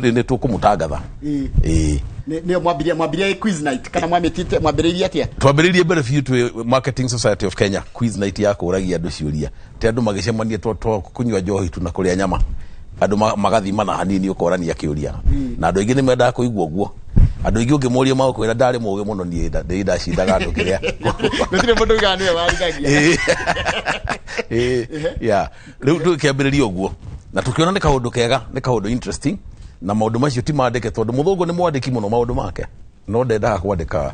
Nĩ tũkũmũtangatha. Ĩĩ. Nĩyo mwambirie quiz night kana mwamĩtĩte mwambĩrĩirie atĩa? Twambĩrĩirie mbere biũ twĩ Marketing Society of Kenya, quiz night ya kũragia andũ ciũria, ti andũ magĩcemania to kũnyua njohi tu na kũrĩa nyama, andũ magathimana hanini, ũkorania kĩũria, na andũ aingĩ nĩ mendaga kũigua ũguo. Andũ aingĩ ũngĩmoria magũkwĩra, "Ndarĩ mũgĩ mũno niĩ, ndĩ ndacindaga andũ kĩrĩa." Gũtirĩ mũndũ ugaga nĩwe warithagia. Ĩĩ, yeah. Rĩu tũkĩambĩrĩria ũguo na tũkĩona nĩ kaũndũ kega, nĩ kaũndũ interesting, na maũndũ macio ti mandĩke tondũ mũthũngũ nĩ mwandĩki mũno maũndũ make, no ndendaga kwandĩka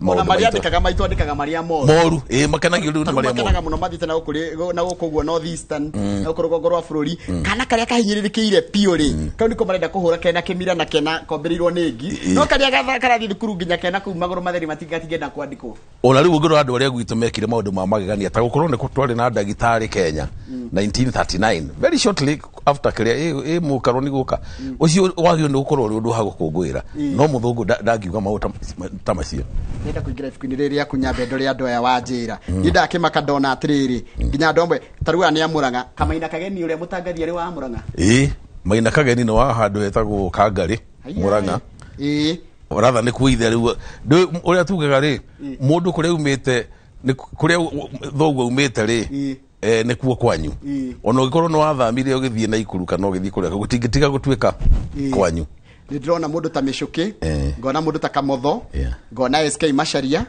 ona maũndũ marĩa maitũ. Andĩkaga maitũ, andĩkaga marĩa moru. Moru, ĩĩ, makenagio rĩu nĩ marĩa makenaga moru. Mũno mathiĩte na gũkũ na gũkũ ũguo North Eastern, na gũkũ rũgongo rwa bũrũri, kana karĩa kahinyĩrĩrĩkĩire biũ rĩ, kau nĩko marenda kũhũra kena kĩmira na kena kombĩrĩirwo nĩ ngi, no karĩa karathiĩ thukuru nginya kena kũu magũrũ matheri matingĩenda kwandĩkwo. Ona rĩu ũngĩrora andũ arĩa gwitũ mekire maũndũ ma magegania, ta gũkorwo nĩ twarĩ na ndagĩtarĩ Kenya 1939, very shortly after kĩrĩa ĩ mũkaroni gũka ũcio, wagĩrĩirwo nĩ gũkorwo ũrĩ ũndũ wa gũkũngũĩra, no mũthũngũ ndangiuga maũndũ ta macio. Ndĩrenda kũingĩra ibuku-inĩ rĩrĩ rĩaku, nyambe ndore andũ aya wanjĩra. Niĩ ndakĩmaka ndona atĩrĩrĩ, nginya andũ amwe ta rĩu aya nĩ a Mũrang'a, Kamaina Kageni ũrĩa mũtangathi arĩ wa Mũrang'a. Ĩĩ, Maina Kageni nĩ wa handũ hetagwo Kangarĩ, Mũrang'a. Ratha nĩ kuo ithe. Rĩu ũrĩa tugaga rĩ, mũndũ kũrĩa umĩte nĩ kũrĩa thoguo umĩte rĩ, nĩ kuo kwanyu. Ona ũngĩkorwo nĩ wathamire ũgĩthiĩ na ikuru kana ũgĩthiĩ kũrĩa, gũtingĩtiga gũtuĩka kwanyu. Nĩ ndĩrona mũndũ ta Mĩcũkĩ, ngona mũndũ ta Kamotho, ngona SK Macharia,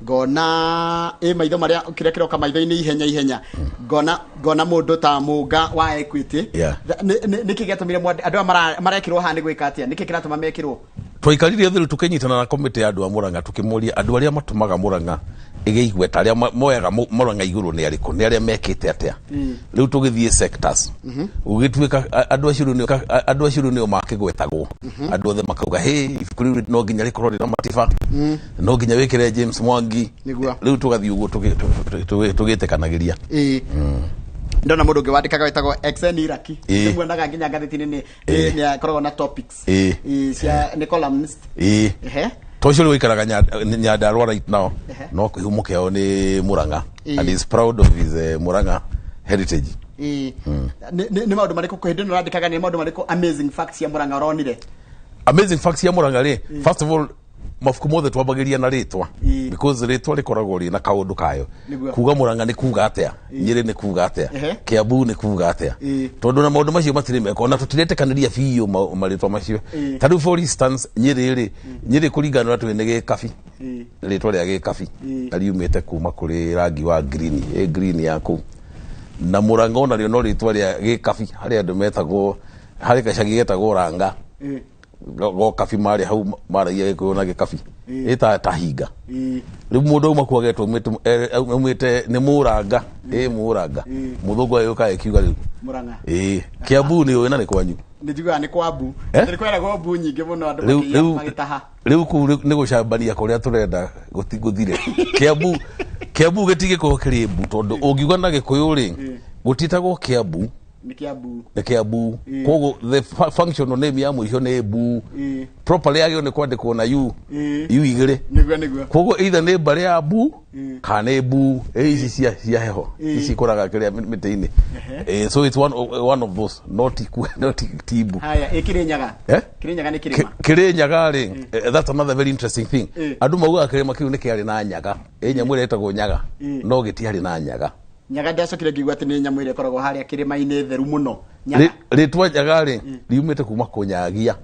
ngona ĩ maitho marĩa kĩrĩa kĩroka maitho-inĩ ihenya ihenya, ngona mũndũ ta Mũnga wa Equity. Nĩkĩ gĩatũmire andũ aya marekĩrwo haha? Nĩ gwĩka atĩa? Nĩkĩ kĩratũma mekĩrwo? Twaikarire thĩ rĩu tũkĩnyitana na komĩtĩ ya andũ a Mũrang'a, tũkĩmoria andũ arĩa matũmaga Mũrang'a ĩgĩe igweta, arĩa moyaga Mũrang'a igũrũ nĩ arĩkũ, nĩ arĩa mekĩte atĩa. Rĩu tũgĩthiĩ sectors, gũgĩtuĩka andũ acio rĩu nĩo makĩgwetagwo, andũ othe makauga, "Hĩ, ibuku rĩu no nginya rĩkorwo rĩna Matiba, no nginya wĩkĩre James Mwangi." Rĩu tũgathiĩ ũguo tũgĩtĩkanagĩria. Ĩĩ, ndona mũndũ ũngĩ wandĩkaga wĩtagwo XN Iraki. Muonaga nginya ngathĩti-inĩ nĩ nĩ akoragwo na topics. Ĩĩ, cia nĩ columnist. Ĩĩ. To ũcio rĩu ũikaraga Nyandarua right now, no kĩhumo kĩao nĩ Murang'a and is proud of his Murang'a heritage. Ĩĩ. Nĩ maũndũ marĩkũ hĩndĩ ĩno ũrandĩkaga, nĩ maũndũ marĩkũ amazing facts cia Murang'a ũronire? Amazing facts cia Murang'a rĩ, first of all, mabuku mothe twambagĩria na rĩtwa, because rĩtwa rĩkoragwo rĩ na kaũndũ kayo. Kuga Murang'a nĩ kuga atĩa, Nyĩrĩ nĩ kuga atĩa, Kiambu nĩ kuga atĩa, tondũ na maũndũ macio matirĩ meka, ona tũtiretĩkanĩria biũ marĩtwa macio. Ta rĩu, for instance, Nyĩrĩ rĩ, Nyĩrĩ kũringana na ũrĩa tũĩ nĩ gĩkabi, rĩtwa rĩa gĩkabi, na riumĩte kuma kũrĩ rangi wa green, ĩ green ya kũu. Na Mũrang'a onarĩo no rĩtwa rĩa gĩkabi, harĩ andũ metagwo, harĩ gacagi getagwo Ranga, gokabi marĩ hau maragia Gĩkũyũ na gĩkabi, ĩta ta hinga. Rĩu mũndũ auma kuo agetwo aumĩte nĩ Mũranga, ĩ Mũranga. Mũthũngũ agĩũka agĩkiuga rĩu Murang'a. Ĩ Kiambu nĩ ũĩ na nĩ kwanyu. Nĩ njiguaga nĩ kwa mbu. Nĩ kweragwo mbu nyingĩ mũno andũ Rĩu makĩiya rĩu magĩtaha. Rĩu kũu nĩ gũcambania kũrĩa tũrenda gũthire. Kiambu, Kiambu gĩtigĩkorwo kĩrĩ mbu, tondũ ũngiuga na Gĩkũyũ rĩ, gũtiĩtagwo Kiambu. Nĩ Kiambu. Nĩ Kiambu. Koguo the functional name ya mũico nĩ mbu. Properly yagĩrĩirwo nĩ kwandĩkwo na u, u igĩrĩ. Nĩguo. Koguo either nĩ mbarĩ ya mbu kana nĩ mbu ĩ ici cia heho, ici ikũraga kĩrĩa mĩtĩ-inĩ. So it's one of those, not not ti mbu. Haya, ĩ Kĩrĩnyaga? Eh? Kĩrĩnyaga nĩ kĩrĩma. Kĩrĩnyaga rĩ, that's another very interesting thing. Andũ maugaga kĩrĩma kĩu nĩ kĩarĩ na nyaga, ĩ nyamũ ĩrĩa ĩtagwo nyaga, no gĩtiarĩ na nyaga. Nyaga ndacokire ngĩigua atĩ nĩ nyamũ ĩrĩa ĩkoragwo harĩa kĩrĩma-inĩ theru mũno. Nyaga. Rĩtwa nyaga rĩ, riumĩte kuma kũnyagia.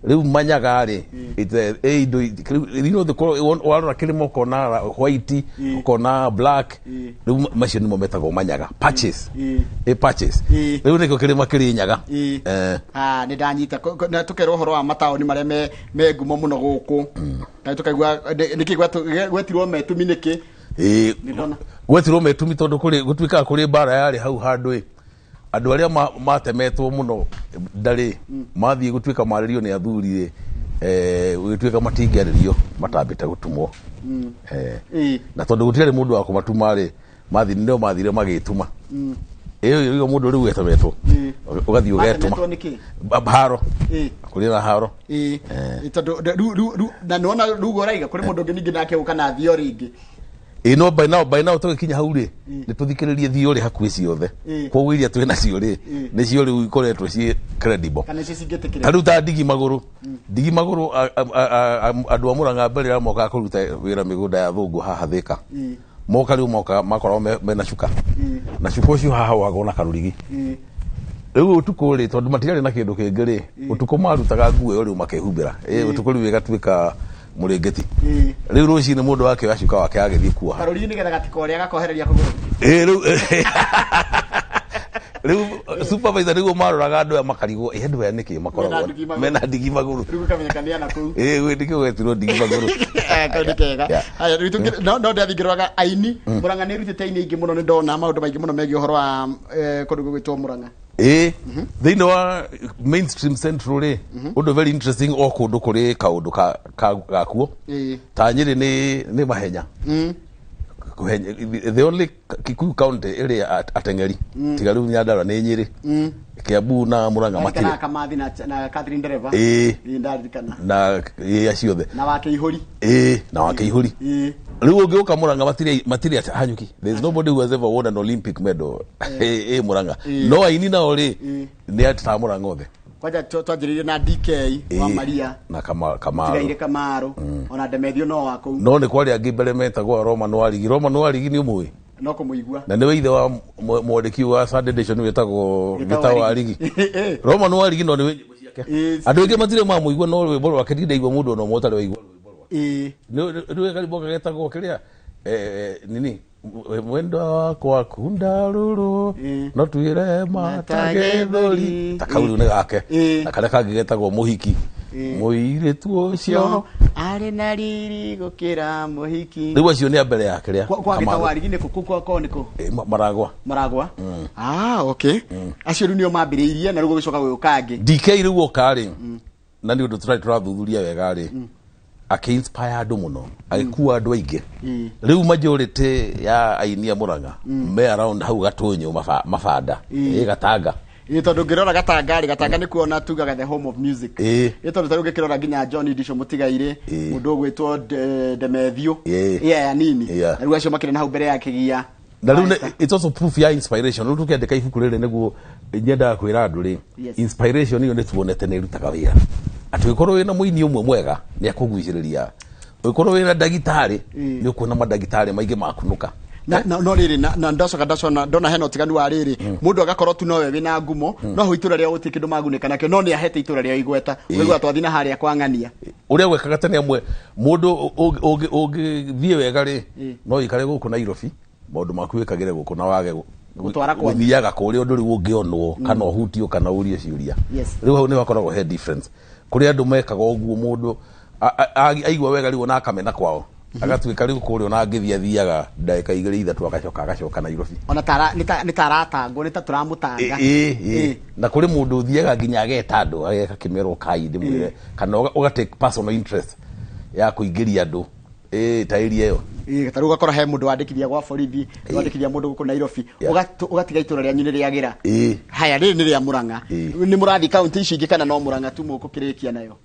Rĩu manyaga rĩ, ĩ indo rĩu no thĩ warora kĩrĩma ũkona white, ũkona black. Rĩu macio nĩmo metagwo manyaga, patches. Ĩ patches. Rĩu nĩkĩo kĩrĩma kĩrĩ nyaga. Ah, nĩ ndanyita. Na tũkerwo ũhoro wa mataũni marĩa me ngumo mũno gũkũ, na tũkaigua nĩkĩ gwetirwo Metumi nĩkĩ? Ĩĩ. Nĩ ndona. Gwetirwo Metumi tondũ kũrĩ gũtuĩkaga kũrĩ mbara yarĩ hau handũ ĩ andũ arĩa matemetwo mũno ndarĩ mathiĩ gũtuĩka marĩrio nĩ athuri rĩ, gũgĩtuĩka matingĩarĩrio matambĩte gũtumwo. Na tondũ gũtiarĩ mũndũ wa kũmatuma rĩ, mathiĩ nĩo mathire magĩtuma. Ĩyo ĩyo mũndũ rĩu etemetwo, ũgathiĩ ũgetuma. Matemetwo nĩkĩ? Haro. Kũrĩ na haro. Ĩĩ, tondũ rĩu na nĩwona rĩu ũraiga kũrĩ mũndũ ũngĩ ningĩ nake ũka na thio rĩngĩ. Ĩ no by now tũgĩkinya hau rĩ, nĩ tũthikĩrĩrie theory hakuhĩ ciothe. Koguo iria twĩ nacio rĩ, nĩcio rĩu ikoretwo ciĩ credible. Kana icio cingĩtĩkĩrĩka. Ta rĩu ta ndigi magũrũ, ndigi magũrũ, andũ a Mũrang'a mbere ĩrĩa mokaga kũruta wĩra mĩgũnda ya thũngũ haha Thĩka, moka rĩu moka makoragwo mena cuka, na cuka ũcio haha wagwo na karũrigi. Rĩu ũtukũ rĩ, tondũ matiarĩ na kĩndũ kĩngĩ rĩ, ũtukũ marutaga nguo ĩyo rĩu makehumbĩra. Ĩ ũtukũ rĩu ĩgatuĩka mũrĩngĩti. Rĩu rũcinĩ mũndũ akĩoya cuka wake agĩthiĩ kuoha. Karũrigi nĩgetha gatikoore agakohereria kũgũrũ. Ĩ rĩu supervisor nĩguo maroraga andũ aya makarigwo, ĩ andũ aya nĩkĩ makoragwo Mena ndigi magũrũ. Mena ndigi magũrũ? Rĩu gũkamenyeka nĩ ana kũu. Ĩ gwĩ nĩkĩo gwetirwo ndigi magũrũ. Eh, kau nĩ kega. Haya, rĩu no ndathiĩ ngĩroraga aini, Mũrang'a nĩ ĩrutĩte aini aingĩ mũno. Nĩ ndona maũndũ maingĩ mũno megiĩ ũhoro wa kũndũ gũgwĩtwo Mũrang'a. Ĩ thĩinĩ wa mainstream central rĩ, ũndũ very interesting, o kũndũ kũrĩ kaũndũ gakuo. Ta Nyĩrĩ nĩ mahenya. The only Kikuyu county ĩrĩa ateng'eri tiga rĩu Nyandarua nĩ Nyĩrĩ, Kiambu na Murang'a. Ndarikana. Matirĩ. Kamathi na Catherine Dereva. Ĩ. Ndarikana. Na ĩ acio othe. Na wake ihũri. Ĩ na wake ihũri. Rĩu ũngĩũka Murang'a matirĩ hanyũki. There is nobody who has ever won an Olympic medal ĩ Murang'a, no aini nao rĩ, nĩ ata Murang'a othe. Kwanja twanjĩrĩirie na DK wa Maria. Na Kamaru. Tigaire Kamaru, ona Ndemethio no wa kũu. No nĩ kwarĩ angĩ mbere metagwo Roman Warigi. Roman Warigi nĩ ũmũĩ? No kũmũigua. Na nĩwe ithe wa mwandĩki wa Sunday Nation wĩtagwo Wĩtagwo Gĩtao Warigi. Warigi. Roman Warigi no nĩwe nyĩmbo ciake andũ aingĩ matirĩ mamũigua, no rwĩmbo rwake ndindaigua mũndũ ona ũmwe ũtarĩ waigua rwĩmbo rwake. Nĩwe karĩmbo gagetagwo kĩrĩa nini, mwendwa wakwa kunda rũrũ no twĩre matagethũri, ta kau rĩu nĩ gake. Na karĩa kangĩ getagwo mũhiki, mũirĩtu ũcio arĩ na riri gũkĩra mũhiki. Rĩu acio nĩ a mbere ya kĩrĩa. Kwa Gĩtao Kamaru. Warigi nĩ kũ kwa nĩ kũ? Maragwa. Maragwa. Ah, okay, acio rĩu nĩo mambĩrĩirie na rĩu gũgĩcoka gũgĩũka angĩ. DK rĩu oka rĩ, na nĩ ũndũ tũrarĩ tũrathuthuria wega rĩ, akĩ-inspire andũ mũno, agĩkua andũ aingĩ. Rĩu majority ya aini a Mũrang'a me around hau Gatũnyũ, mabanda ĩ Gatanga. Ĩ tondũ ngĩrora Gatanga rĩ, Gatanga nĩ kuona tugaga the home of music. Ĩ tondũ tarĩu ngĩkĩrora nginya John Ndicho Mũtigairĩ, mũndũ ũgwĩtwo Ndemethio, ĩ aya nini. Na rĩu acio makĩrĩ na hau mbere ya kĩgia. Na rĩu it's also proof ya inspiration. Rĩu tũkĩandĩka ibuku rĩrĩ nĩguo nyendaga kwĩra andũ rĩ, inspiration ĩyo nĩ tuonete nĩ ĩrutaga wĩra, atĩ ũngĩkorwo wĩna mũini ũmwe mwega nĩ akũgucĩrĩria, ũngĩkorwo wĩna ndagĩtarĩ nĩ ũkuona mandagĩtarĩ maingĩ makunũka. Na no rĩrĩ na ndacoka ndacona ndona hena ũtiganu wa rĩrĩ, mũndũ agakorwo tu nowe wĩna ngumo, no hau itũra rĩao gũtirĩ kĩndũ magunĩka nakĩo, no nĩ ahete itũra rĩao igweta, ũkaigua twathiĩ na harĩa kwa ng'ania. Ũrĩa gwekaga tene, amwe mũndũ ũngĩthiĩ wega rĩ, no ũikare gũkũ Nairobi, maũndũ maku wĩkagĩre gũkũ na wage Gũtwara kwanyu. Gũthiaga kũrĩa ũndũ rĩu ũngĩonwo kana ũhutio kana ũrie ciũria. Rĩu hau nĩ hakoragwo he difference kũrĩ andũ mekaga ũguo, mũndũ aigua wega rĩu ona akamena kwao, agatuĩka rĩu kũrĩa ona angĩthiĩ athiaga ndagĩka 2 3 agacoka Nairobi. Ona nĩ ta aratangwo, nĩ ta tũramũtanga. Ĩ na kũrĩ mũndũ ũthiaga nginya ageta andũ, ageka kĩmero kai ndĩmwĩre, kana ũga take personal interest ya kũingĩria andũ ta area ĩyo. Ĩ, ta rĩu ũgakora he mũndũ wandĩkithia gwa borithi, wandĩkithia mũndũ gũkũ Nairobi, ũgatiga itũra rĩanyu nĩ rĩagĩra. Haya, rĩrĩ nĩ rĩa Mũrang'a. Nĩ mũrathiĩ kaunti ici ingĩ kana no Mũrang'a tu mũgũkĩrĩkia nayo?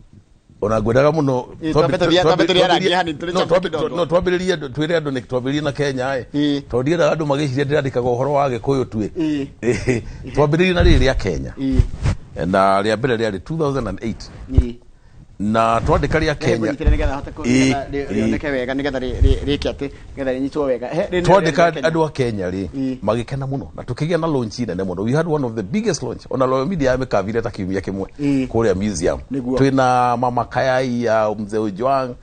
Ona ngwendaga mũno. Twambe tũrĩarangie hanini, tũrĩ No, chapter kidogo. No twambĩrĩrie twĩre andũ nĩ twambĩrĩrie na Kenya ĩ, tondũ ndiendaga andũ magĩciria ndĩrandĩkaga ũhoro wa Gĩkũyũ tu ĩ. Twambĩrĩrie na rĩrĩ rĩa Kenya, na rĩa mbere rĩarĩ 2008, na twandĩka rĩa Kenya. Kenya nĩgetha hote nĩgetha rĩoneke wega, nĩgetha rĩke atĩ nĩgetha rĩnyitwo wega. Rĩrĩ nĩ Twandĩka rĩa Kenya. Andũ a Kenya rĩ, magĩkena mũno na tũkĩgĩa na launch nene mũno. We had one of the biggest launch, ona Royal Media yamĩkavire ta kiumia kĩmwe kũrĩa museum. Twĩna Mama Kayai ya Mzee Ojwang,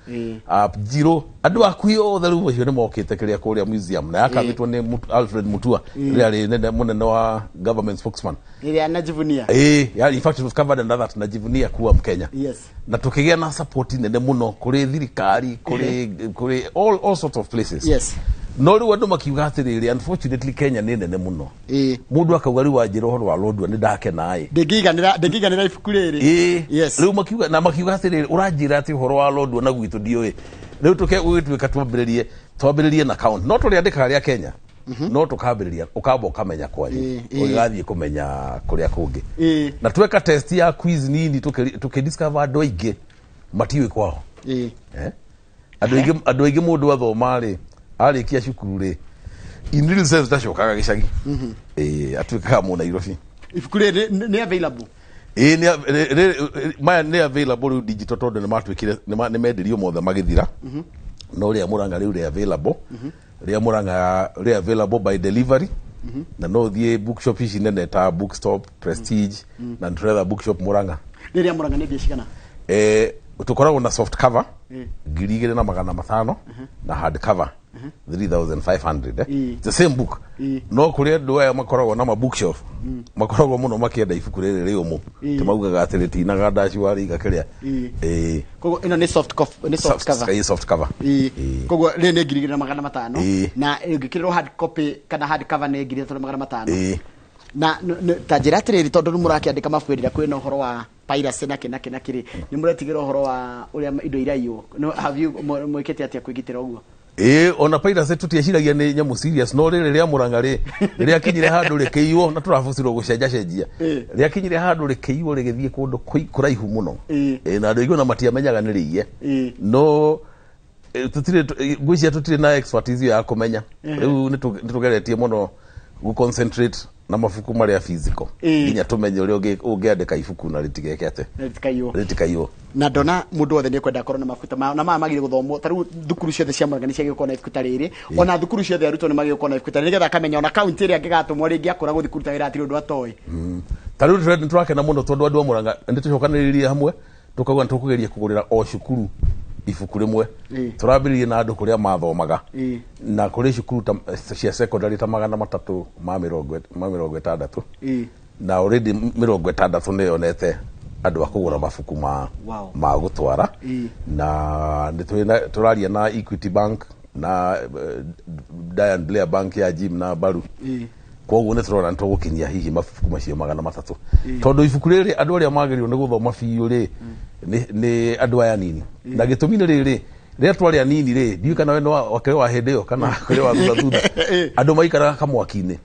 Jiro, andũ akuhi othe rĩu acio nĩ mokĩte kĩrĩa kũrĩa museum, na yakavĩtwo nĩ Alfred Mutua rĩrĩa arĩ mũnene wa government spokesman. Ĩrĩa najivunia. Yeah, in fact it was covered under that, najivunia kuwa Mkenya. Na tukĩgĩa na support nene mũno kũrĩ thirikari, kũrĩ all sorts of places. No rĩu andũ makiuga atĩrĩrĩ, unfortunately Kenya nĩ nene mũno. Mũndũ akauga rĩu wanjĩra ũhoro wa Lodwar nĩ ndakena ĩ. Ndĩngĩiganĩra ibuku rĩrĩ. Rĩu makiuga na makiuga atĩrĩrĩ, ũranjĩra atĩ ũhoro wa Lodwar na gwitũ ndiũĩ. Rĩu tũke gũgĩtuĩka twambĩrĩrie na count, no tũrĩandĩkaga rĩa Kenya, no tũkambĩrĩria ũkamba ũkamenya kwanyu, ũgĩgathiĩ kũmenya kũrĩa kũngĩ. Na tweka test ya quiz nini, tũkĩ discover andũ aingĩ matiũĩ kwao. Eh? Andũ aingĩ mũndũ athoma rĩ, Arĩkia cukuru rĩ, in real sense ndacokaga gĩcagi, atuĩkaga Mũnairobi. Ibuku rĩrĩ nĩ available? Ĩĩ, maya nĩ available rĩu digital, tondũ nĩ matuĩkire nĩ mendirio mothe magĩthira, no rĩa Murang'a rĩu rĩ available, rĩa Murang'a rĩ available by delivery, na no ũthiĩ bookshop ici nene ta Bookstop, Prestige, na nĩtũretha bookshop Murang'a. Rĩrĩa Murang'a nĩ mbia cigana? Tũkoragwo na soft cover 2500 na hard cover 3500, eh? It's the same book. No kũrĩ andũ aya makoragwo na ma bookshop, makoragwo mũno makĩenda ibuku rĩrĩ rĩũmũ, ti maugaga atĩ rĩtinaga ndaciwariga kĩrĩa. Koguo ĩno nĩ soft nĩ soft cover. Soft cover. Koguo rĩrĩ nĩ 2500, na ĩngĩkĩrĩrwo hard copy kana hard cover nĩ 3500. Na ta njĩra atĩrĩrĩ, tondũ nĩ mũrakĩandĩka mabuku hĩndĩ ĩrĩa kwĩna ũhoro wa piracy na kĩ na kĩ na kĩrĩ, nĩ mũretigĩra ũhoro wa ũrĩa indo iraiywo? No, have you mwĩkĩte atĩa kwĩgitĩra ũguo? Ĩĩ, ona piracy tũtieciragia nĩ nyamũ serious, no rĩrĩ rĩa Murang'a rĩ, rĩakinyire handũ rĩkĩiywo na tũrabucirwo gũcenjacenjia. Rĩakinyire handũ rĩkĩiywo, rĩgĩthiĩ kũndũ kũraihu mũno. Na andũ aingĩ ona matiamenyaga nĩ rĩiye. No tũtirĩ, ngwĩciria tũtirĩ na expertise ya kũmenya. Rĩu nĩ tũgeretie mũno gũ concentrate na mabuku marĩa physical, nginya tũmenye ũrĩa ũngĩandĩka ibuku na rĩtigeke atĩ Na rĩtikaiywo. Rĩtikaiywo. Na ndona mũndũ wothe nĩ ekwenda akorwo na mabuku ta maya, na maya magire gũthomwo. Ta rĩu thukuru ciothe cia Murang'a nĩ ciagĩrĩirwo gũkorwo na ibuku ta rĩrĩ, ona thukuru ciothe arutwo nĩ magĩrĩirwo gũkorwo na ibuku ta rĩrĩ, nĩgetha akamenya ona kaunti ĩrĩa angĩgatũmwo rĩngĩ akũra gũthiĩ kũruta wĩra hatirĩ ũndũ atoĩ. Ta rĩu nĩ tũrakena mũno tondũ andũ a Murang'a nĩ tũcokanĩrĩirie hamwe, tũkauga nĩ tũkũgeria kũgũrĩra o cukuru ibuku rĩmwe. Tũrambĩrĩirie na andũ kũrĩa mathomaga, na kũrĩ cukuru ta cia secondary ta 360 na already 60 nĩ yonete andũ a kũgũra mabuku ma ma gũtwara. Na nĩ tũraria na Equity Bank na Diane Blair Bank ya Jim na Baru. Koguo nĩ tũrona nĩ tũgũkinyia hihi mabuku macio 300, tondũ ibuku rĩrĩ andũ arĩa magĩrĩirwo nĩ gũthoma biũ rĩ, nĩ andũ aya nini. Na gĩtũmi nĩ rĩrĩ, rĩrĩa twarĩ anini rĩ, ndiũĩ kana we nĩ wakĩrĩ wa hĩndĩ ĩyo kana kũrĩ wa thutha thutha, andũ maikaraga kamwaki-inĩ,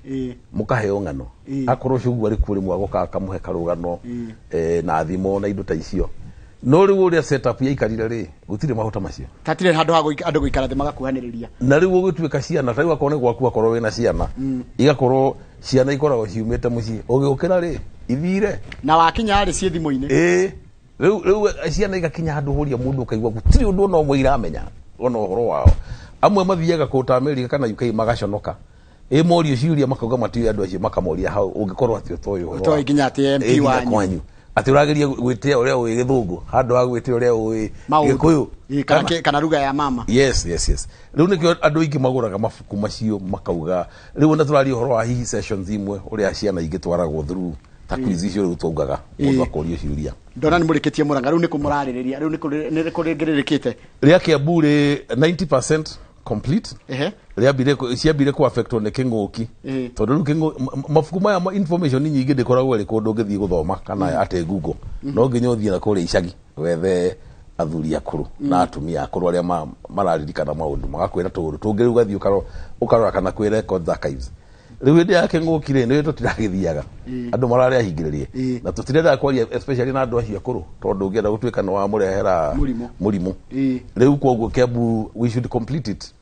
mũkaheo ng'ano. Akorwo ũcio ũguo arĩ kuo, rĩmwe agoka akamũhe karũgano, na thimo na indo ta icio. No rĩu ũrĩa setup yaikarire rĩ, gũtirĩ mahuta macio. Hatirĩ handũ ha andũ gũikara thĩ magakuhanĩrĩria. Na rĩu ũgĩtuĩka ciana, ta rĩu akorwo nĩ gwaku, akorwo wĩna ciana, igakorwo ciana ikoragwo ciumĩte mũciĩ, ũgĩũkĩra rĩ, ithire. Na wakinya rĩ, ciĩ thimũ-inĩ. Ĩĩ, rĩu ciana igakinya handũ hũria mũndũ ũkaigua gũtirĩ ũndũ ona ũmwe iramenya ona ũhoro wao. Amwe mathiaga kũndũ ta America kana UK magaconoka, ĩ morio ciũria makauga matiũĩ andũ acio, makamoria hau ũngĩkorwo atĩ ũtoĩ ũhoro Ũtoĩ nginya atĩ MP Ĩ, nginya wanyu. Kwanyu atĩ ũrageria gwĩtia ũrĩa ũĩ gĩthũngũ handũ ha gwĩtia ũrĩa ũĩ Maũndũ. gĩkũyũ. Ĩĩ, kana lugha ya mama. Yes, rĩu nĩkĩo andũ aingĩ magũraga mabuku macio, makauga rĩu ona tũraria ũhoro wa hihi sessions imwe ũrĩa ciana ingĩtwaragwo through ta quiz icio rĩu twaugaga mũndũ akorio ciũria. Ndona nĩ mũrĩkĩtie Murang'a, rĩu nĩ kũ mũrarĩrĩria? Rĩu nĩ kũ rĩngĩ rĩrĩkĩte? Rĩa Kiambu rĩ 90% complete. Rĩambire ciambire ku affectwo nĩ kĩng'ũki, tondũ rĩu mabuku maya ma information nyingĩ ndĩkoragwo ĩrĩ kũndũ ũngĩthiĩ gũthoma kana atĩ Google. No nginya ũthiĩ na kũrĩa icagi wethe athuri akũrũ na atumia akũrũ arĩa mararirikana maũndũ, magakwĩra tũũndũ tũngĩ. Rĩu ũgathiĩ ũkarora kana kwĩ records, archives. Rĩu hĩndĩ ya kĩng'ũki rĩ, nĩ tũtiragĩthiaga, andũ mararĩ ahingĩrĩrie, na tũtirendaga kwaria especially na andũ acio akũrũ, tondũ ũngĩenda gũtuĩka nĩ wamũrehera Mũrimũ. Mũrimũ. Rĩu koguo Kiambu we should complete it,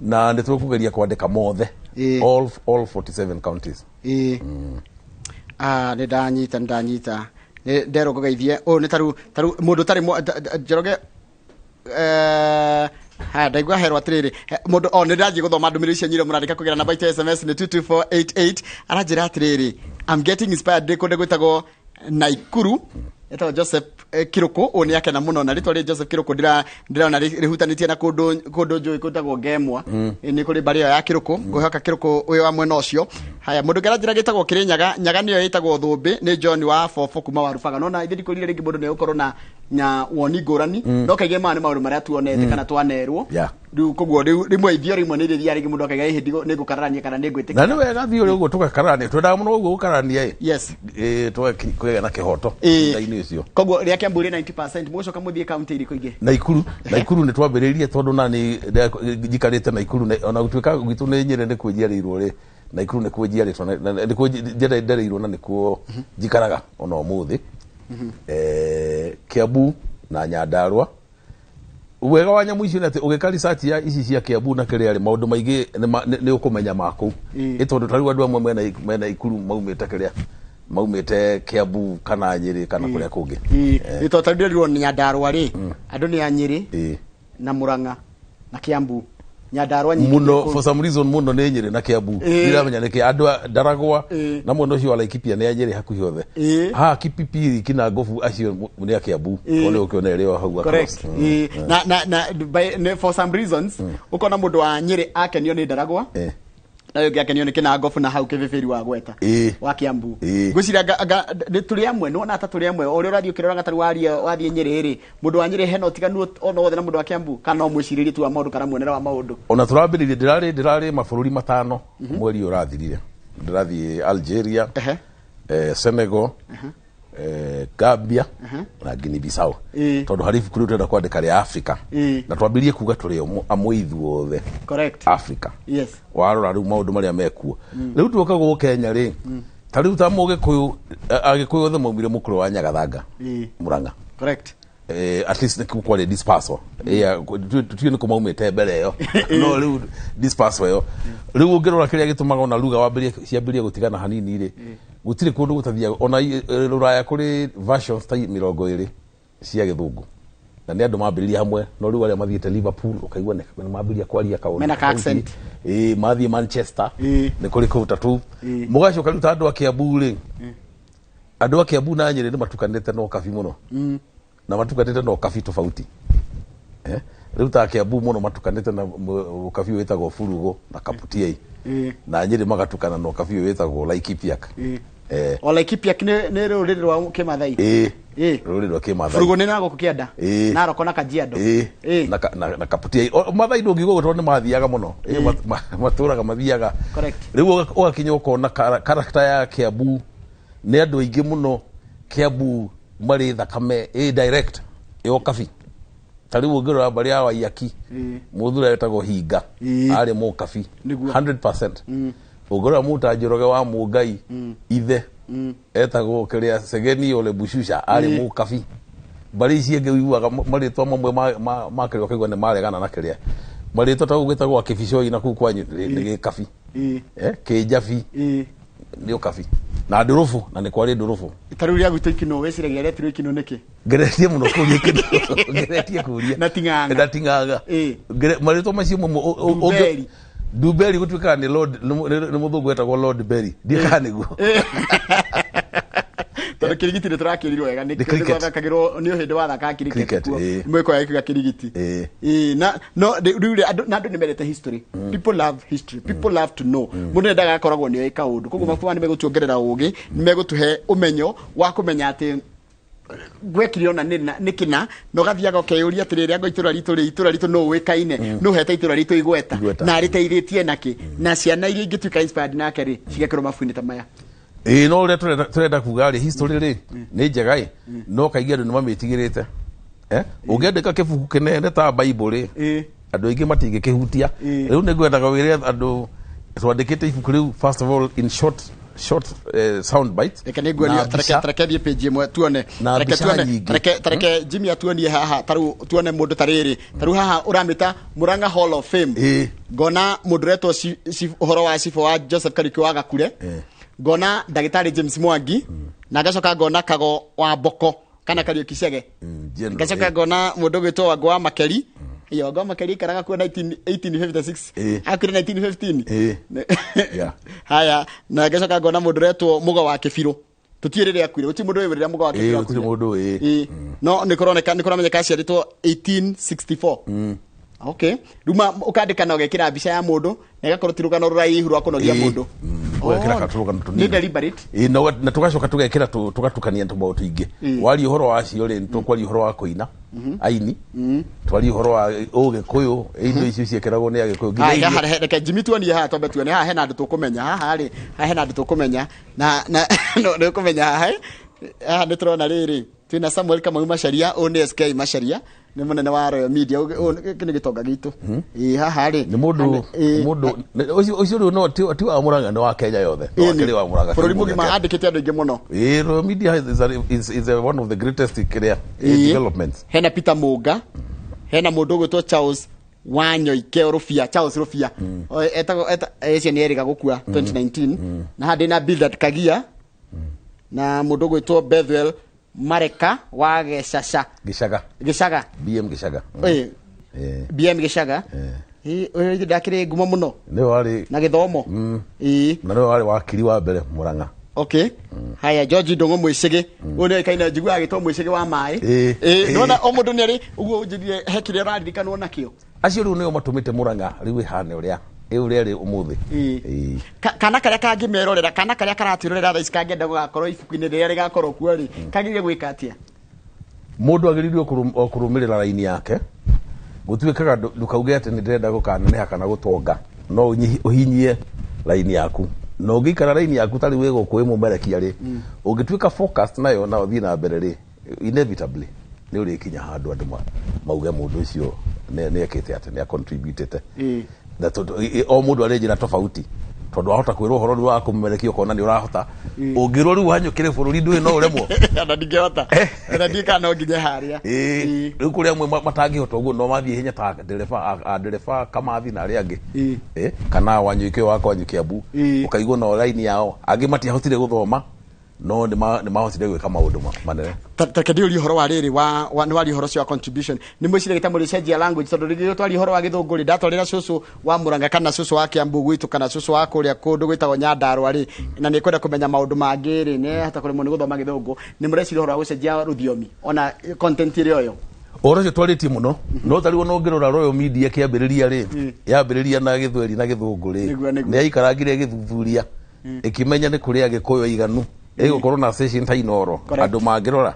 na nĩ tũkũgeria kwandĩka mothe, all 47 counties. Ĩĩ. Ah, nĩ ndanyita, nĩ ndanyita. Nĩ nderwo ngũgeithie. Ũyũ nĩ taru mũndũ ũtarĩ Njoroge, haya ndaigua herwo atĩrĩrĩ, mũndũ o nĩ ndathiĩ gũthoma ndũmĩrĩri cia nyire mũrandĩka kũgerera namba itũ ya SMS nĩ 22488. Aranjĩra atĩrĩrĩ, "I'm getting inspired ndĩ kũndũ gwĩtagwo Naikuru." Etagwo Joseph Kiruku. Ũyũ nĩ akena mũno na rĩtwa rĩ Joseph Kiruku, ndĩrona rĩhutanĩtie na kũndũ njũĩ gwĩtagwo Ngemwa. Nĩ kũrĩ mbarĩ ĩyo ya Kiruku, ngwĩhoka Kiruku ũyũ wa mwena ũcio. Haya, mũndũ ũngĩ aranjĩra gĩtagwo Kĩrĩnyaga, Nyaga nĩyo ĩtagwo Thũmbĩ, nĩ John wa Bobo kuma Warubaga. Nona ithe ndikwĩrire rĩngĩ mũndũ nĩ egũkorwo na woni ngũrani, no kaingĩ maya nĩ maũndũ marĩa tuonete kana twanerwo. Rĩu koguo rĩu rĩmwe ithio rĩmwe nĩ rĩthiaga rĩngĩ mũndũ akaiga ĩhĩ nĩ ngũkararania kana nĩ ngwĩtĩkĩra. Na nĩ wega thiĩ ũrĩa ũguo tũgakararania, twendaga mũno ũguo gũkararania ĩ. Tũgakĩgĩa na kĩhoto thutha-inĩ ũcio. Koguo rĩa Kiambu rĩ 90%, mũgũcoka mũthiĩ kaunti irĩkũ ingĩ? Naikuru. Naikuru nĩ twambĩrĩirie tondũ na nĩ njikarĩte Naikuru, ona gũtuĩka gwitũ nĩ Nyĩrĩ nĩkuo njiarĩirwo rĩ, Naikuru nĩkuo njiarĩtwo na nĩkuo ndereirwo na nĩkuo njikaraga ona ũmũthĩ. Kiambu na Nyandarua. Wega wa nyamũ icio nĩ atĩ ũgĩka research ya ici cia Kiambu na kĩrĩa rĩ, maũndũ maingĩ nĩ ũkũmenya ma kũu. Ĩ tondũ ta rĩu andũ amwe mena ikuru maumĩte kĩrĩa, maumĩte Kiambu kana Nyĩrĩ kana kũrĩa kũngĩ. Ĩ tondũ ta rĩu ndĩrerirwo Nyandarua rĩ, andũ nĩ a Nyĩrĩ na Murang'a na Kiambu. Nyandarua nyingĩ Muno for some reason muno nĩ Nyĩrĩ na Kiambu. Ndiramenya nĩkĩ andũ a Ndaragwa na mwena ũcio wa Laikipia nĩ a Nyĩrĩ hakuhĩ othe. Haha Kipipiri kina Ngobu acio nĩ a Kiambu. Tondũ nĩ ũkĩona ĩrĩ o hau across. Correct. Na for some reasons ukona mundu wa Nyĩrĩ akenio nĩ Ndaragwa, na ũyũ ũngĩ akenio nĩ Kĩnangobu na hau Kĩbĩbĩri wa Gweta wa Kiambu. Ngwĩciria nĩ tũrĩ amwe, nĩwona ta tũrĩ amwe o ũrĩa ũrathiĩ ũkĩroraga ta rĩu wathiĩ Nyĩrĩ rĩ, mũndũ wa Nyĩrĩ hena ũtiganu ona wothe na mũndũ wa Kiambu, kana no mwĩcirĩrie tu wa maũndũ kana muonere wa maũndũ? Ona tũrambĩrĩirie, ndĩrarĩ mabũrũri matano mweri ũyũ ũrathirire. Ndĩrathiĩ Algeria, Senegal, Gambia na Guinea Bissau. Tondũ harĩ ibuku rĩu tũrenda kwandĩka rĩa Africa. Na twambĩrĩrie kuga tũrĩ amwe ithuothe. Africa. Warora rĩu maũndũ marĩa mekuo. Rĩu tuoka gũkũ Kenya rĩ, ta rĩu ta Mũgĩkũyũ, Agĩkũyũ othe maumire mũkũrũ wa Nyagathanga, Murang'a. At least nĩkuo kwarĩ dispersal. Yeah, tutiĩ nĩkũ maumĩte mbere ĩyo. No rĩu dispersal ĩyo. Rĩu ũngĩrora kĩrĩa gĩtũmaga ona lugha ciambĩrĩrie gũtigana hanini rĩ, gũtirĩ kũndũ gũtathiaga. Ona Rũraya kũrĩ versions ta 20 cia Gĩthũngũ. Na nĩ andũ mambĩrĩria hamwe, no rĩu arĩa mathiĩte Liverpool ũkaigua nĩ mambĩrĩria kwaria kaũndũ. Mena ka accent. Mathiĩ Manchester, nĩ kũrĩ kũu ta tũu. Mũgacoka rĩu ta andũ a Kiambu rĩ, andũ a Kiambu na Nyĩrĩ nĩ matukanĩte na ũkabi mũno. Na matukanĩte na ũkabi tofauti. Rĩu ta Kiambu mũno matukanĩte na ũkabi ũyũ wĩtagwo Burugu na Kaputiei. Na Nyĩrĩ magatukana na ũkabi ũyũ wĩtagwo Laikipiak. O Laikipiak nĩ rũrĩrĩ rwa Kĩmathai. Rũrĩrĩ rwa Kĩmathai. Burugu nĩ na gũkũ kĩanda. Narok na Kajiado. Na Kaputiei. Mathai ndũngiuga ũguo tondũ nĩ mathiaga mũno. Matũraga mathiaga. Rĩu ũgakinya ũkona character ya Kiambu nĩ andũ aingĩ mũno Kiambu marĩ thakame direct ya ũkabi. Ta rĩu ũngĩrora mbarĩ ya Waiyaki, mũthuri wetagwo Hinga, arĩ mũkabi 100%. Ũngĩrora Muta Njoroge wa Mũngai, ithe etagwo kĩrĩa Segeni Ole Bushusha, arĩ mũkabi. Mbarĩ ici ingĩ ũiguaga marĩtwa mamwe ma kĩrĩa ũkaigua nĩ maregana na kĩrĩa. Marĩtwa ta ũgwĩtagwo Kĩbicoi na kũu kwanyu nĩ gĩkabi. Kĩnjabi nĩ ũkabi. Na ndũrũbũ, na nĩ kwarĩ ndũrũbũ. Ta rĩu rĩa gwitũ Ikinũ, wĩciragia rĩetirwo Ikinũ nĩkĩ? Ngeretie mũno kũria Ikinũ. Ngeretie kũria. Na Ting'ang'a. Na Ting'ang'a. Marĩtwa macio mamwe, Ndumberi. Ndumberi gũtuĩkaga nĩ Lord, nĩ mũthũngũ wetagwo Lord Berry. Ndiũĩ kana nĩguo. Tondũ kĩrigiti nĩ tũrakĩrirwo wega, nĩ Nĩ cricket. twathakagĩrwo nĩ hĩndĩ wathakaga cricket Cricket, kuo. Mwĩko ya gĩkuga kĩrigiti. Na, no, rĩu rĩ, andũ, na andũ nĩ mendete history. People love history. People love to know. Mũndũ nĩ endaga akoragwo nĩ oĩ kaũndũ. Koguo mabuku maya nĩ megũtuongerera ũgĩ, nĩ megũtũhe ũmenyo wa kũmenya atĩ gwekire ona nĩ kĩna, na ũgathiaga ũkeyũria atĩrĩrĩ, anga itũra ritũ rĩ, itũra ritũ nũ ũĩkaine, nũ ũhete itũra ritũ igweta, Igweta. na arĩteithĩtie nakĩ, na ciana iria ingĩtuĩka inspired nake rĩ, cigekĩrwo mabuku-inĩ ta maya. No ũrĩa tũrenda kuga rĩ, history rĩ, nĩ njega ĩ, no kaingĩ andũ nĩ mamĩtigĩrĩte. Ũngĩandĩka kĩbuku kĩnene ta Bible rĩ, andũ aingĩ matingĩkĩhutia. Rĩu nĩ ngwendaga wĩre andũ twandĩkĩte ibuku rĩu, first of all, in short sound bites. Reke nĩ nguonie, Na mbica. tareke thiĩ page ĩmwe tuone. Na Reke mbica tuone, nyingĩ. tareke Jimmy atuonie haha, ta rĩu tuone mũndũ ta rĩrĩ. Ta rĩu haha ũramĩta Murang'a Hall of Fame. Ngona mũndũ ũretwo ũhoro wa cibũ wa Joseph Kariuki wa Gakure. Ngona ndagĩtarĩ James Mwangi. Na ngacoka ngona Kago wa Mboko kana Kariuki Chege. General, Ngacoka ngona mũndũ ũgwĩtwo Wangũ wa Makeri. Iyo, Wangũ wa Makeri aikaraga kuo 1856. Akuire 1915. Haya, na ngacoka ngona mũndũ ũretwo Mũgo wa Kĩbirũ. Tũtiũĩ rĩrĩa akuire, gũtirĩ mũndũ ũĩ rĩrĩa Mũgo wa Kĩbirũ Gũtirĩ akuire. mũndũ ũĩ. No nĩ kũroneka, nĩ kũramenyeka aciarĩtwo 1864. Okay. Rĩu ũkandĩka na ũgekĩra mbica ya mũndũ, na ĩgakorwo ti rũgano rũraihu rwa kũnogia mũndũ. Ũgekĩra tũrũgano tũnini. Nĩ deliberate. Na tũgacoka tũgekĩra tũgatukania tũmaũndũ tũingĩ. Waria ũhoro wa acio rĩ, tũkwaria ũhoro wa kũina, aini. Twaria ũhoro wa Ũgĩkũyũ, indo icio ciekĩragwo nĩ Agĩkũyũ. Nginya Haya, irio. haha, reke Jimmy tuonie haha, twambe tuone haha hena andũ tũkũmenya. Haha rĩ, haha hena andũ tũkũmenya. Na, no, nĩ ũkũmenya haha, Haha nĩ tũrona rĩrĩ, twĩna Samuel Kamau Macharia, ũyũ nĩ SK Macharia, nĩ mũnene wa Royal Media, ũyũ nĩ gĩtonga gitũ. Haha rĩ, Nĩ mũndũ, haha nĩ, nĩ mũndũ, nĩ, ũcio rĩu no, ti wa Murang'a, nĩ wa Kenya yothe. Nĩ wa Nĩ. kĩrĩ wa Murang'a, Bũrũri kĩu mũgima Kenya. andĩkĩte andũ aingĩ mũno. Royal Media is one of the greatest kĩrĩa, developments. Hena Peter Mũnga, Hena mũndũ ũgwĩtwo Charles Wanyoike Rũbia, Charles Rũbia. Etagwo eci nĩ erĩga gũkua 2019. Na haha ndĩna Bildad Kagia na mũndũ ũgwĩtwo Bethwel Mareka wa Gecaca. Gicaga. Gĩcaga. BM Gicaga. BM Gĩcaga. Ũyũ ndakĩrĩ ngumo mũno. Nĩwe warĩ na gĩthomo. Na nĩwe warĩ wakiri wa mbere Murang'a. Okay. Haya, George Ndung'u Mwicigi. Ũyũ nĩ oĩkaine, njiguaga agĩtwo Mwicigi wa maĩ. Nĩwona o mũndũ nĩ arĩ ũguo ũnjĩrire he kĩrĩa ũraririkanwo nakĩo. Acio rĩu nĩo matũmĩte Murang'a rĩu ĩhane ũrĩa ĩrĩa ĩrĩ ũmũthĩ. Kana karĩa kangĩmerorera, kana karĩa karatwĩrorera thaa ici kangĩenda gũgakorwo ibuku-inĩ rĩrĩa rĩgakorwo kuo rĩ, kagĩrĩire gwĩka atĩa? Mũndũ agĩrĩirwo kũrũmĩrĩra raini yake. Gũtuĩkaga ndũkauge atĩ nĩ ndĩrenda gũkaneneha kana gũtonga, no ũhinyie raini yaku. Na ũngĩikara raini yaku tarĩ wĩ gũkũ wĩ mũmerekia rĩ, ũngĩtuĩka focused nayo na ũthiĩ na mbere rĩ, inevitably nĩ ũrĩkinya handũ andũ mauge mũndũ ũcio nĩ ekĩte atĩ nĩ acontributĩte. Na tondũ o mũndũ arĩ njĩra tofauti, tondũ wahota kwĩrwo ũhoro rĩu wa kũmerekia ũkona nĩ ũrahota. Ũngĩrwo rĩu hanyũkĩre bũrũri ndũĩ no ũremwo. Ona ndingĩhota. Ona ndiũĩ kana no nginye harĩa. Rĩu kũrĩ amwe matangĩhota ũguo no mathiĩ hinya ta ndereba, ndereba Kamathi na arĩa angĩ. Kana Wanyoike wa kwanyu Kiambu. Ũkaigua no raini yao. Angĩ matiahotire gũthoma, no nĩ mahotire gwĩka maũndũ manene. Take ndĩũrie ũhoro wa rĩrĩ wa nĩ waria ũhoro ũcio wa contribution. Nĩ mwĩciragia ta mũrĩcenjia language, tondũ rĩrĩa twaria ũhoro wa gĩthũngũ rĩ, ndatwarĩra cũcũ wa Murang'a kana cũcũ wa Kiambu gwitũ kana cũcũ wa kũrĩa kũndũ gwĩtagwo Nyandarua rĩ, na nĩ kwenda kũmenya maũndũ mangĩ rĩ, nĩ hata kũremwo nĩ gũthoma gĩthũngũ. Nĩ mũreciria ũhoro wa gũcenjia rũthiomi ona content ĩrĩa ũyũ? Ũhoro ũcio twarĩtie mũno, no tarĩu ona ũngĩrora Royal Media kĩambĩrĩria rĩ, yambĩrĩria na gĩthweri na gĩthũngũ rĩ, nĩ yaikarangire ĩgĩthuthuria, ĩkĩmenya nĩ kũrĩ Agĩkũyũ aiganu, ĩgũkorwo na session ta Inooro, andũ mangĩrora.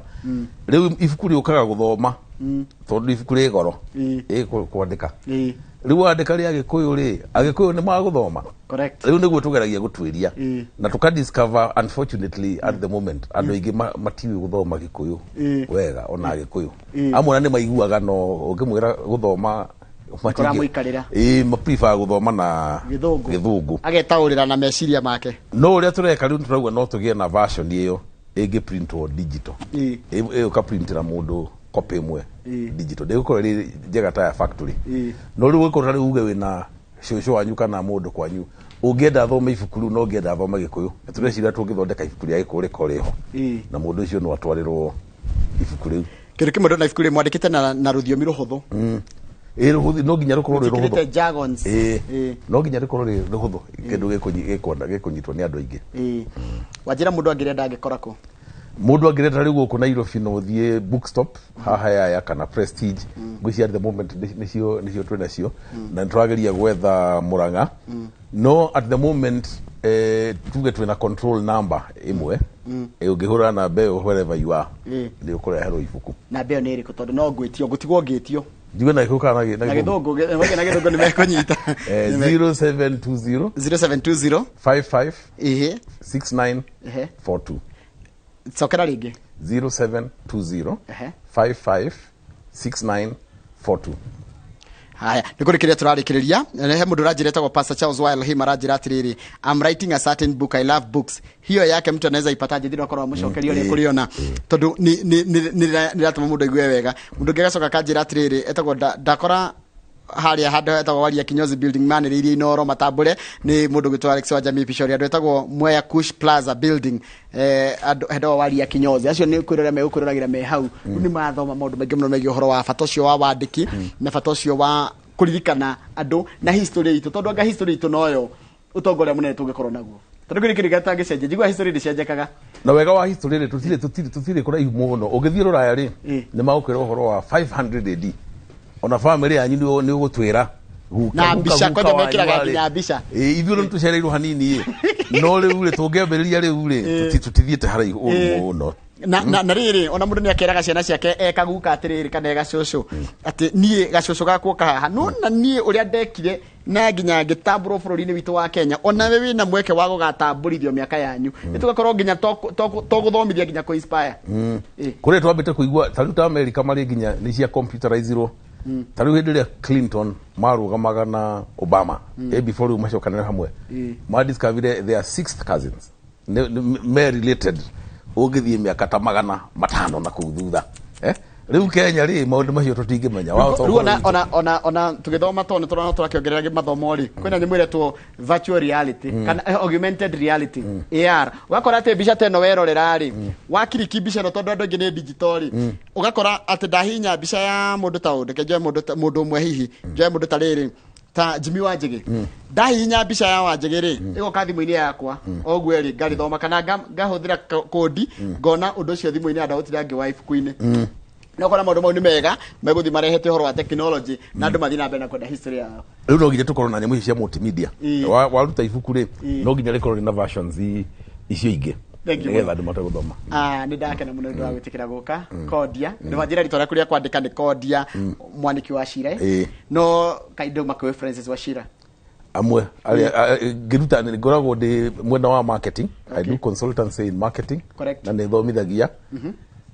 Rĩu ibuku rĩũkaga gũthoma, tondũ ibuku rĩ goro, kwandĩka. Rĩu wandĩka rĩa Agĩkũyũ rĩ, Agĩkũyũ nĩ magũthoma. Rĩu nĩguo tũgeragia gũtuĩria. Na tũka discover unfortunately at the moment andũ aingĩ matiũĩ gũthoma Gĩkũyũ wega ona Agĩkũyũ. Amwe ona nĩ maiguaga no ũngĩmwĩra gũthoma Kũramũikarĩra. Ma prefer gũthoma na Gĩthũngũ. Gĩthũngũ. Agetaũrĩra na meciria make. No ũrĩa tũreka rĩu tũrauga no tũgĩe na version ĩyo ĩngĩ printwo digital. Ĩyo ũkaprintĩra mũndũ copy ĩmwe digital. Ndĩgũkorwo ĩrĩ njega ta ya factory. No rĩu ũgĩkorwo rĩu uge wĩna cũcũ wanyu kana mũndũ kwanyu ũngĩenda athome ibuku rĩu no ũngĩenda athome Gĩkũyũ. Na tũreciria tũngĩthondeka ibuku rĩa Gĩkũyũ rĩkorwo rĩho. Na mũndũ ũcio no atwarĩrwo ibuku rĩu. Kĩndũ kĩmwe ndona ibuku rĩmwe mwandĩkĩte na rũthiomi rũhũthũ. Rũhũthũ, no nginya rũkorwo rwĩ rũhũthũ. Mwĩtĩkĩrĩte jargons. No nginya rũkorwo rwĩ rũhũthũ, kĩndũ gĩkũnyitwo nĩ andũ aingĩ. Wanjĩra mũndũ angĩrenda angĩkora kũ? Mũndũ angĩrenda rĩu gũkũ Nairobi no ũthiĩ Bookstop haha Yaya kana Prestige. Ngwĩciria at the moment nĩcio twĩ nacio. Na nĩtũrageria gwetha Murang'a. No at the moment tuge twĩna control number ĩmwe. Ũngĩhũra namba ĩyo wherever you are, nĩ ũkũreherwo ibuku. Namba ĩyo nĩ ĩrĩkũ? Tondũ no ngwĩtio, ngũtigwo ngĩtio. Njigue na gĩkũyũ kana na gĩthũngũ, na gĩthũngũ nĩ mekũnyita. 0720 0720 55 69 42. Cokera rĩngĩ. 0720 55 69 42. Haya, nĩ kũrĩkĩrĩria tũrarĩkĩrĩria. He mũndũ ũranjĩra etagwo Pastor Charles wa Elohim aranjĩra atĩrĩrĩ, I'm writing a certain book, I love books. Hiyo yake mtu anaweza ipataje? Ndĩrona korwo amũcokeria ũrĩa kũrĩona. Tondũ nĩ rĩratũma mũndũ aigue wega. Mũndũ ũngĩ agacoka akanjĩra atĩrĩrĩ, etagwo ndakora harĩa handũ hetagwo Waria Kinyozi building manĩrĩirie Inooro matambũre nĩ mũndũ ũgwĩtwo Alex wa Jamii Bishori. Andũ etagwo Mwea Kush Plaza building, andũ hetagwo Waria Kinyozi. Acio nĩ kwĩrora megũkwĩroragĩra me hau. Rĩu nĩ mathoma maũndũ maingĩ mũno megiĩ ũhoro wa bata ũcio wa wandĩki na bata ũcio wa kũririkana andũ na history itũ, tondũ anga history itũ noyo ũtonga ũrĩa mũnene tũngĩkorwo naguo. Tondũ kĩrĩ kĩndũ gĩtangĩcenjia, njiguaga history ndĩcenjekaga. Na wega wa history rĩ, tũtirĩ kũraihu mũno. Ũngĩthiĩ Rũraya rĩ, nĩ magũkwĩra ũhoro wa 500 AD. Ona family yanyu nĩ ũgũtwĩra Na mbica, kwanja mekĩraga nginya mbica. Ithuĩ rĩu tũcereirwo hanini ĩ. No rĩu rĩ, tũngĩambĩrĩria rĩu rĩ, tũtithiĩte haraihu ũru mũno. Na rĩrĩ, ona mũndũ nĩ akeraga ciana ciake eka guka atĩrĩrĩ kana ega cũcũ, atĩ niĩ gacũcũ gakwa oka haha. No na niĩ ũrĩa ndekire na nginya ngĩtambũrwo bũrũri-inĩ witũ wa Kenya, ona we wĩna mweke wa gũgatambũrithio mĩaka yanyu. Nĩ tũgakorwo nginya tũgũthomithia nginya kũ inspire. Kũrĩa twambĩte kũigua, ta rĩu ta America marĩ nginya nĩ cia computerizirwo. Ta rĩu hĩndĩ ĩrĩa Clinton marũgamaga na Obama, before rĩu macokanĩre hamwe, ma discovered their sixth cousins. Me related. Ũngĩthiĩ mĩaka ta 500 na kũu thutha. Rĩu Kenya rĩ, maũndũ macio tũtingĩmenya. Wahota Rĩu gũkorwo ona ona ona ona tũgĩthoma to nĩ tũrona tũrakĩongerera mathomo rĩ, kwĩna nyamũ ĩretwo virtual reality kana augmented reality, AR. Ũgakora atĩ mbica ta ĩno werorera rĩ, wakiriki mbica ĩno, tondũ andũ aingĩ nĩ digital rĩ, ũgakora atĩ ndahihinya mbica ya mũndũ ta ũyũ, reke njoe mũndũ ũmwe, hihi njoe mũndũ ta rĩrĩ, ta Jimmy Wanjigi. Ndahihinya mbica ya Wanjigi rĩ, ĩgoka thimũ-inĩ yakwa o ũguo rĩ, ngarĩthoma kana ngahũthĩra kũndi ngona ũndũ ũcio thimũ-inĩ, andagũtinda ngĩwa ibuku-inĩ. No kora maũndũ mau nĩ mega megũthiĩ marehete ũhoro wa technology na andũ mathiĩ na mbere na kwenda history yao. Rĩu no nginya tũkorwo na nyamũ ici cia multimedia. Waruta ibuku rĩ, no nginya rĩkorwo rĩna versions icio ingĩ Thank you nĩgetha mũno. andũ mahote gũthoma. Ah, nĩ ndakena mũno nĩ ũndũ wa gwĩtĩkĩra gũka, Kodia. Nĩ wanjĩra rĩtwa rĩaku rĩa kwandĩka nĩ Kodia Mwaniki wa Cira, no kaindo makĩũĩ Francis wa Cira. Amwe arĩa ngĩruta nĩ ngoragwo ndĩ mwena wa marketing. I do consultancy in marketing. Na nĩ thomithagia.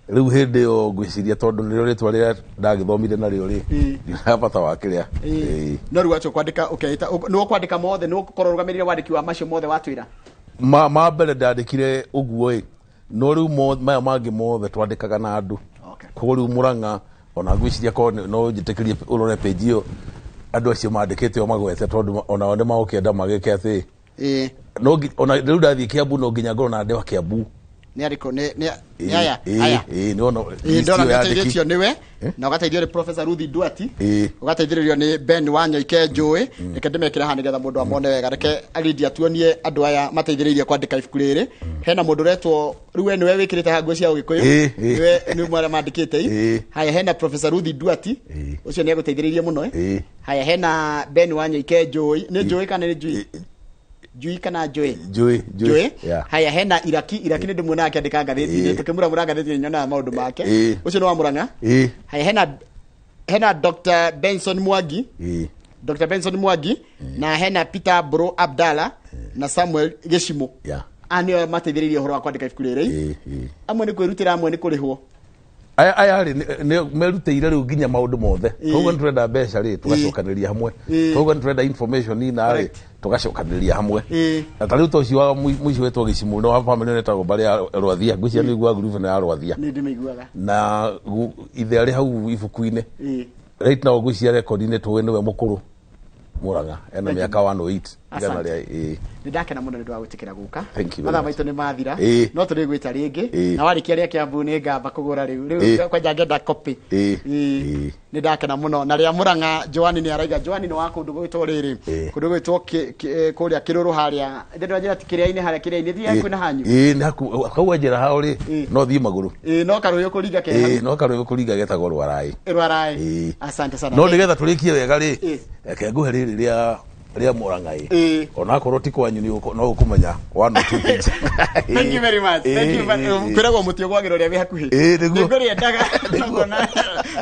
Rĩu hĩndĩ ĩyo ngwĩciria tondũ nĩrĩo rĩtwa rĩrĩa ndagĩthomire narĩo rĩ, ndionaga bata wa kĩrĩa. No rĩu watua kwandĩka ũkeita nĩ ũkwandĩka mothe, nĩ ũgũkorwo ũrũgamĩrĩire wandĩki wa macio mothe watwĩra? Ma mbere ndandĩkire ũguo ĩ, no rĩu maya mangĩ mothe twandĩkaga na andũ. Koguo rĩu Mũrang'a ona ngwĩciria korwo no njĩtĩkĩrie ũrore page ĩyo, andũ acio mandĩkĩte o magwete, tondũ onao nĩ magũkĩenda magĩke atĩ no ona rĩu ndathiĩ Kiambu no nginya ngorwo na andũ a Kiambu. Nĩ arĩkũ? Nĩ aya aya? Ĩĩ, nĩ ona Ĩĩ, ndona list ĩyo nĩ yandĩki. ũteithĩtio nĩwe na ũgateithio nĩ Professor Ruthi Duati, Ĩĩ. ũgateithĩrĩrio nĩ Ben Wanyoike Njũĩ. Reke ndĩmekĩre haha nĩgetha mũndũ amone wega. Reke Lydia tuonie andũ aya mateithĩrĩirie kwandĩka ibuku rĩrĩ. Hena mũndũ ũretwo, rĩu we nĩwe wĩkĩrĩte haha nguo cia ũgĩkũyũ, Ĩĩ. nĩwe nĩ ũmwe arĩa mandĩkĩte. Haya, hena Professor Ruthi Duati, ũcio nĩ agũteithĩrĩirie mũno. Haya, hena Ben Wanyoike Njũĩ. Nĩ Njũĩ kana nĩ Njui? Njui kana Njũĩ? Njũĩ. Njũĩ. Yeah. Haya, hena Iraki. Iraki nĩ ndĩmuonaga akĩandĩka ngathĩti-inĩ, tũkĩmuramura ngathĩti-inĩ nyonaga maũndũ make. Ũcio nĩ wa Mũrang'a. Haya, hena Dr Benson Mwangi. Dr Benson Mwangi, na hena Peter Bro Abdalla na Samuel Gĩcimũ. Aya nĩo mateithĩrĩirie ũhoro wa kwandĩka ibuku rĩrĩ. Ĩĩ. Amwe nĩ kwĩrutĩra, amwe nĩ kũrĩhwo. Aya rĩ, nĩ merutĩire rĩu nginya maũndũ mothe. Koguo nĩ tũrenda mbeca rĩ, tũgacokanĩrĩria hamwe. Koguo nĩ tũrenda information ina rĩ, tũgacokanĩrĩria hamwe. Na ta rĩu ta ũcio wa mũico wetwo Gĩcimũ nĩ wa famĩlĩ ĩno ĩtagwo mbarĩ ya Rwathia. Ngwĩciria nĩ ũiguaga ngurubu ĩno ya Rwathia. Nĩ ndĩmĩiguaga. Na ithe arĩ hau ibuku-inĩ. Right now ngwĩciria rekondi-inĩ tũĩ nĩwe mũkũrũ Mũrang'a, ena mĩaka 108 igana Asante. rĩa ĩĩ. Nĩ ndakena mũno nĩ ũndũ wa gwĩtĩkĩra gũka. Thank you very Mathaa much. maitũ nĩ mathira, no tũrĩ gwĩta rĩngĩ. Na warĩkia rĩa Kiambu nĩ ngamba kũgũra rĩu. Rĩu kwanja ngenda copy. Nĩ ndakena mũno. Na rĩa Mũrang'a Joani nĩ araiga, Joani nĩ wa kũndũ gwĩtwo rĩrĩ, kũndũ gwĩtwo kũrĩa Kĩrũrũ harĩa ndĩ njĩra ti kĩrĩa-inĩ, harĩa kĩrĩa-inĩ thiĩ hakuhĩ na hanyu. Ĩĩ, nĩ haku hau wanjĩra hao rĩ, no thiĩ magũrũ. Ĩĩ, no karũĩ ũkũringa ke Ĩĩ, no karũĩ gũkũringa getagwo Rwaraĩ. Rwaraĩ. Asante sana. No nĩgetha tũrĩkie wega rĩ, reke ngũhe rĩrĩ rĩa Mũrang'a ĩ, onakorwo ti kwanyu no ũkũmenya one or two things. Thank you very much. Thank you very Kwĩragwo mũtĩ ũgwagĩra ũrĩa wĩ hakuhĩ. Ĩĩ, nĩguo. Nĩngũrĩendaga.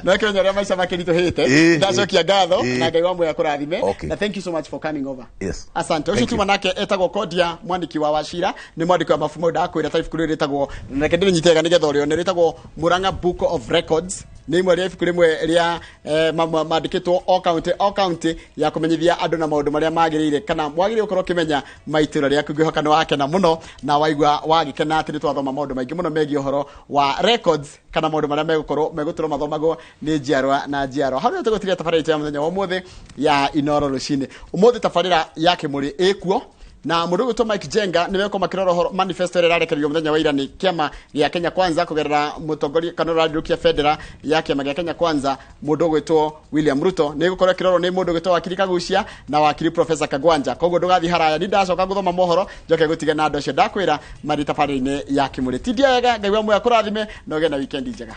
No kĩmenya ũrĩa maica makĩritũhĩte. Ndacokia ngatho na Ngai wa muoyo akũrathime. Na thank you so much for coming over. Yes. Asante. Ũcio Thank tuma you. nake etagwo Kodia Mwaniki wa Wachira, nĩ mwandĩki wa mabuku mau ndakwĩra, ta ibuku rĩrĩ rĩtagwo, reke ndĩrĩnyite wega nĩgetha ũrĩone, rĩtagwo Murang'a Book of Records. Nĩ imwe rĩa ibuku rĩmwe rĩa mandĩkĩtwo o county o county ya kũmenyithia andũ na maũndũ marĩa magĩrĩire kana mwagĩrĩire gũkorwo ũkĩmenya ma itũra rĩaku. Ngwĩhoka nĩ wakena mũno na waigua wagĩkena atĩ nĩ twathoma maũndũ maingĩ mũno megiĩ ũhoro wa records kana maũndũ marĩa megũkorwo megũtũrwo mathomagwo nĩ njiarwa na njiarwa. Hau nĩho tũgũtiria tabarĩra itũ ya mũthenya wa ũmũthĩ ya Inoro rũcinĩ. Ũmũthĩ tabarĩra ya Kĩmũrĩ ĩkuo na mũndũ ũgwĩtwo Mike Jenga nĩ mekorwo makĩrora ũhoro manifesto ĩrĩa ĩrarekererio mũthenya wa ira nĩ kĩama gĩa Kenya Kwanza kũgerera mũtongoria kana ũrariũkia bendera ya kĩama gĩa Kenya Kwanza, mũndũ ũgwĩtwo William Ruto. Nĩ gũkorwo ĩkĩrorwo nĩ mũndũ ũgwĩtwo wakiri Kagucia na wakiri Professor Kagwanja. Koguo ndũgathiĩ haraya, ni ndacoka gũthoma mohoro njoke gũtige na andũ acio ndakwĩra marĩ tabarĩra-inĩ ya Kĩmũrĩ. Tindia wega, Ngai wa muoyo akũrathime na ũgĩe na weekend njega.